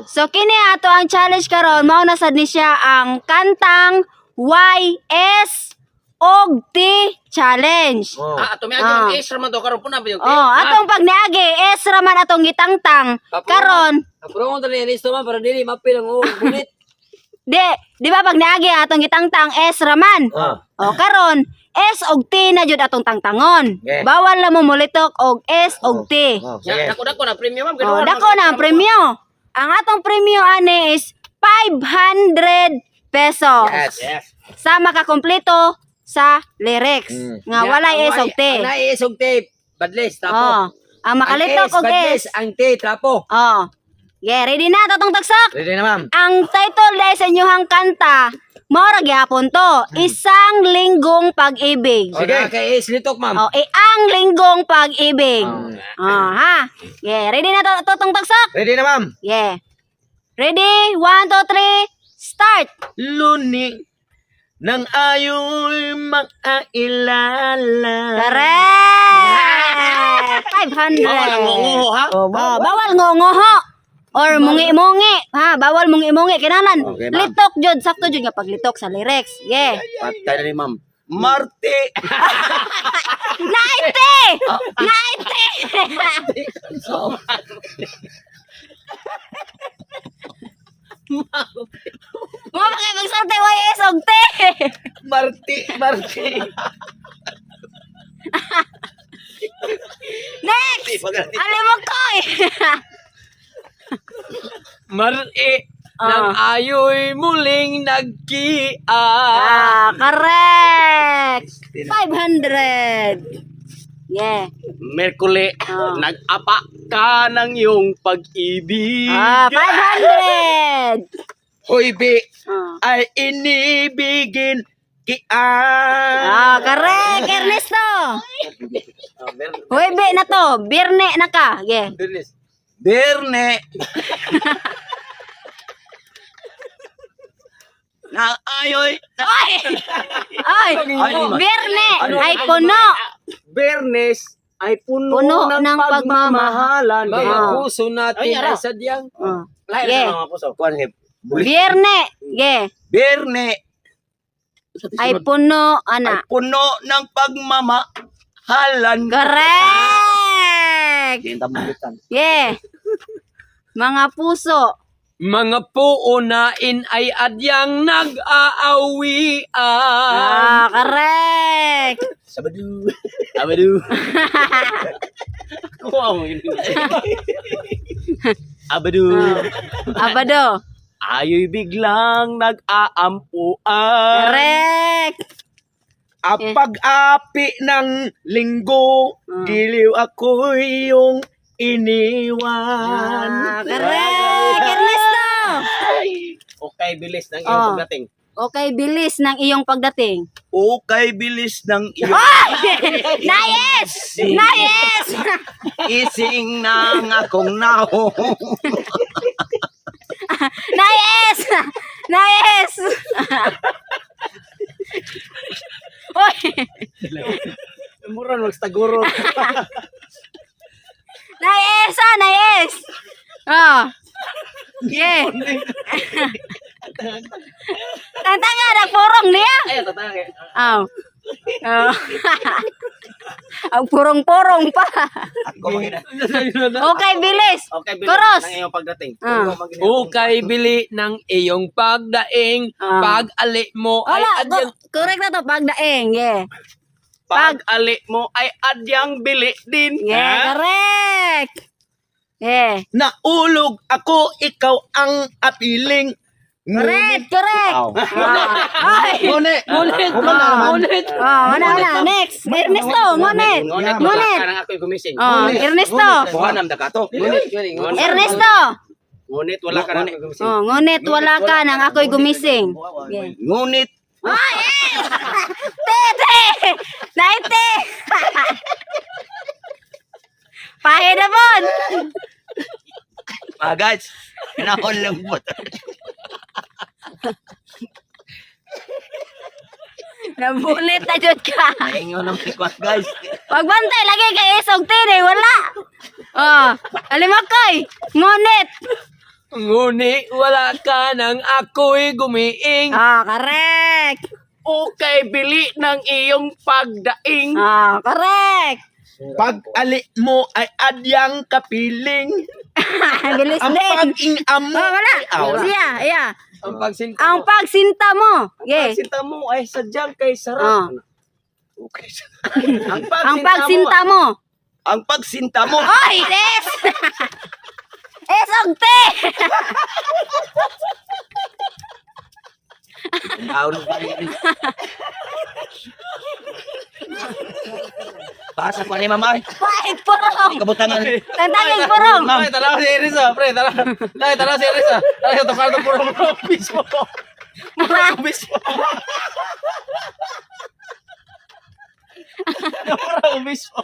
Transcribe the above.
So kini ato ang challenge karon, mao na sad ni siya ang kantang YS og T challenge. Oh. Ah, ato may Ah. agi ang S raman to karon po na ba yung T? Oh, atong pag niagi S ra man atong gitangtang. Karon, Apro ko ni Ernesto man para dili mapil ang uong bunit. di ba pag niagi atong gitangtang S ra man. Ah. O karon, S og T na jud atong tangtangon. Okay. Bawal na mo mulitok og S og T. Oh, Ya, sige. dako dako na premium ma'am. Oh, dako na ang premyo. Ang atong premyo ani is 500 pesos. Yes. Yes. Sa makakumpleto sa lyrics. Nga walay S og T. Ang naay S og T, badles trapo. Oh, ang makalitok Ang og badles, S. ang T trapo. Oh. Yeah, ready na tatong tagsak. Ready na, ma'am. Ang title dahil sa inyong kanta, mao ra gyapon to, Isang Linggong Pag-ibig. Sige. Oh, kay S litok, ma'am. Oh, ang linggong pag-ibig. Oh, ha. Yeah, ready na to tong tagsak? Ready na, ma'am. Yeah. Ready? 1, 2, 3, start! Luni ng ayo'y makailala. Correct! 500. Bawal ang ngunguho ha. Oh, Oh, bawal ngongoho or mungi-mungi. Ha, bawal mungi-mungi. Kinahanglan Okay, ma'am. litok jud, sakto jud nga paglitok sa lyrics. Yeah. Patay na ni ma'am. Marte. 90! 90! Mo ba kay magsulti YS og T? Marte, Marte. Next! Alam ko eh. Marte Ah. ng ayo'y muling nagkia. Ah, correct. 500. Yeah. Merkule, Ah. nag-apa ka ng iyong pag-ibig. Ah, 500. Hoy, be, Ah, ay inibigin kia. ah correct, Ernesto. Huwebe na to, birne na ka. Yeah. Badles. Berne. Na ayo'y Ay! Ay, birne ay puno. Bernes ay puno, Puno ng, ng pagmamahalan. Mga Ah. puso natin Ay, ara. ay sadyang. Oh. Lahi Yeah. sa mga puso. Kuan kay Birne, yeah. Berne Ay puno ay ana. puno ng pagmamahalan. Correct. Gintambutan. Yeah. Mga puso. Mga puunain ay adyang nag-aawian. Ah, correct. Sabado. Abadu. Kuha mo yun. Abadu. Abado. Ayo'y biglang nag-aampuan. Correct. Apag-api ng linggo, giliw ako'y iyong iniwan. Ah, correct. Ernesto. Okay, bilis ng iyong Oh. pagdating. Okay, bilis ng iyong pagdating. Okay, bilis ng iyong Nice! Nice! ising ng akong naho. Nice! Nice! Oy! Mura magstaguro. Nice! Ah, nice! Oh. Yeah. Tantanga, nagpurong niya. Ay, tatanga kay. Oh. Oh. Ang purong-purong pa. Ako magina. Okay, bilis. Okay, bilis Koros. ng iyong pagdating. Ah. Okay, bili ng iyong pagdaing. Ah. Pag-ali mo ay Wala, adyang correct na to, pagdaing. Yeah. Pag-ali mo ay adyang bili din. Yeah, correct. Yeah. Naulog ako, ikaw ang apiling. Correct, correct. Aw. Ah. Ay. Ngunit. Ngunit. Ah. Ngunit. Oh, wala, wala. Next. Ernesto, ngunit. Ngunit wala Ngunit. ka nang ako'y gumising. Oh, Ernesto. Buha nam dakato. Ngunit. Ernesto. Ngunit wala ka nang ako'y gumising. Oh, ngunit wala ka nang ako'y gumising. Yeah. Ngunit. Ay, eh! Tete! Naite! Pahid na po! Ah, guys, pinahol lang po. Nabunit na jud ka. Naingon ang pikwas, guys. Pagbantay lagi kay isog tini, wala. Oh, alimakoy. Ngunit. Ngunit wala ka nang ako'y gumiing. Ah, correct. Okay, bili ng iyong pagdaing. Ah, correct. Pag-ali mo ay adyang kapiling. Bilis Ang din. pag-ingam mo Oh, wala. ay aw. Siya, iya. Ang pagsinta Ang mo. pagsinta mo. Okay. Pagsinta mo ay sadyang kay sarap. Oh. Okay. Ang pagsinta, Ang pagsinta mo. mo. Ang pagsinta mo. Oy, S! S og T! Tao na ba yun? Basa ko ni ma'am ay. Pahit purong! Kabutangan. Tantangin purong! Ay, tanaw si Iris ah, pre, tanaw. Ay, tanaw si Iris ah. Tanaw siya, tukar ng purong purong mismo. Purong mismo. Purong mismo.